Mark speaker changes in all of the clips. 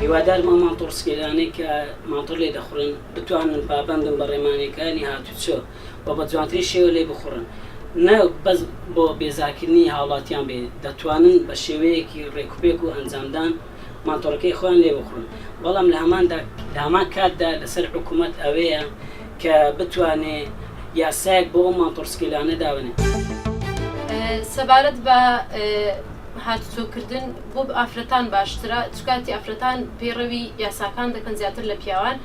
Speaker 1: هیوادارم ئەو ماتۆڕسکیلانەی کە ماتۆڕ لێ دەخوڕن بتوانن پابەندن بە ڕێمانیەکانی هاتوچۆ و بە جوانترین شێوە لێ بخوڕن نە بەس بۆ بێزارکردنی هاوڵاتیان بێ دەتوانن بە شێوەیەکی ڕێکوپێک و ئەنجامدان ماتۆڕەکەی خۆیان لێ بخوڕن بەڵام لە هەماندا لە هەمان کاتدا لەسەر حکوومەت ئەوەیە کە بتوانێ یاسایەک بۆ ئەو ماتۆڕسکیلانە دابنێ.
Speaker 2: سەبارەت بە هاتوچۆکردن بۆ ئافرەتان باشترە چکاتی ئافرەتان پەیڕەوی یاساکان دەکەن زیاتر لە پیاوان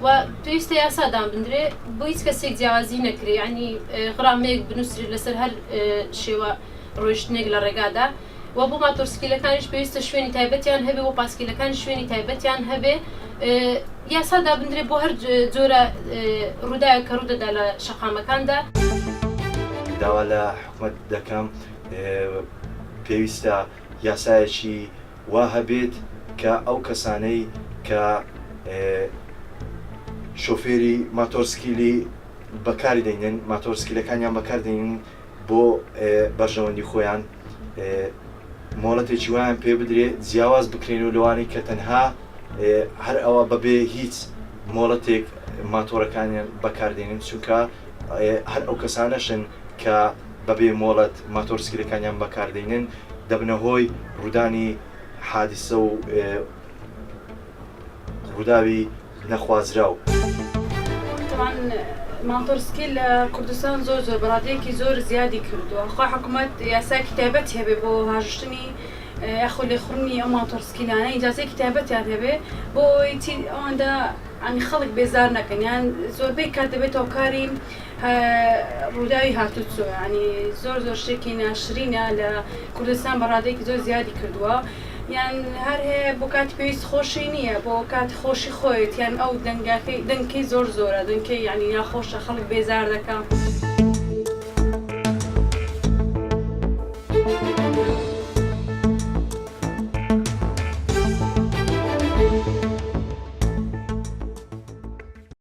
Speaker 2: و پێویستە یاسا دابندرێ بۆ هیچ کەسێک جیاوازی نەکرێ ینی غرامەیەک بنووسرێت لەسەر هەر شێوە ڕۆیشتنێک لە ڕێگادا و بۆ ماتۆرسکیلەکانیش پێویستە شوێنی تایبەتیان هەبێ بۆ پاسکیلەکانی شوێنی تایبەتیان هەبێ یاسا دابندرێ بۆ هەر جۆرە ڕووداوێک کە ڕوودەدا لە شەقامەکاندا.
Speaker 3: داوا لە حکومەت دەکەم پێویستە یاسایەکی وا هەبێت کە ئەو کەسانەی کە شۆفێری ماتۆرسکیلی بەکاری دەینن ماتۆرسکیلەکانیان بەکار دەینن بۆ بەرژەوەندی خۆیان مۆڵەتێکی وایان پێ بدرێ جیاواز بکرێن و لەوانەی کە تەنها هەر ئەوە بەبێ هیچ مۆڵەتێک ماتۆرەکانیان بەکاردێنن چونکە هەر ئەو کەسانەشن کە بەبێ مۆڵەت ماتۆرسکیلەکانیان بەکاردێنن دەبنە هۆی ڕوودانی حادیسە و ڕووداوی نەخوازراو.
Speaker 4: تەبعەن ماتۆرسکیل لە کوردستان زۆر زۆر بەڕادەیەکی زۆر زیادی کردووە خوا حکومەت یاسایەکی تایبەتی هەبێ بۆ هاژشتنی یاخۆ لێخوڕنی ئەو ماتۆرسکیلانە ئیجازەیەکی تایبەتیان هەبێ بۆ ئەوەی چی ئەوەندە ینی خەڵک بێزار نەکەن یان زۆربەی کات دەبێتە هۆکاری ڕووداوی هاتوچۆ یانی زۆر زۆر شتێکی ناشرینە لە کوردستان بە ڕادەیەکی زۆر زیادی کردووە یان هەر هەیە بۆ کاتی پێویست خۆشی نییە بۆ کاتی خۆشی خۆیت یان ئەو دەنگەکەی دەنگکەی زۆر زۆرە دەنگکەی یانی ناخۆشە خەڵک بێزار دەکا.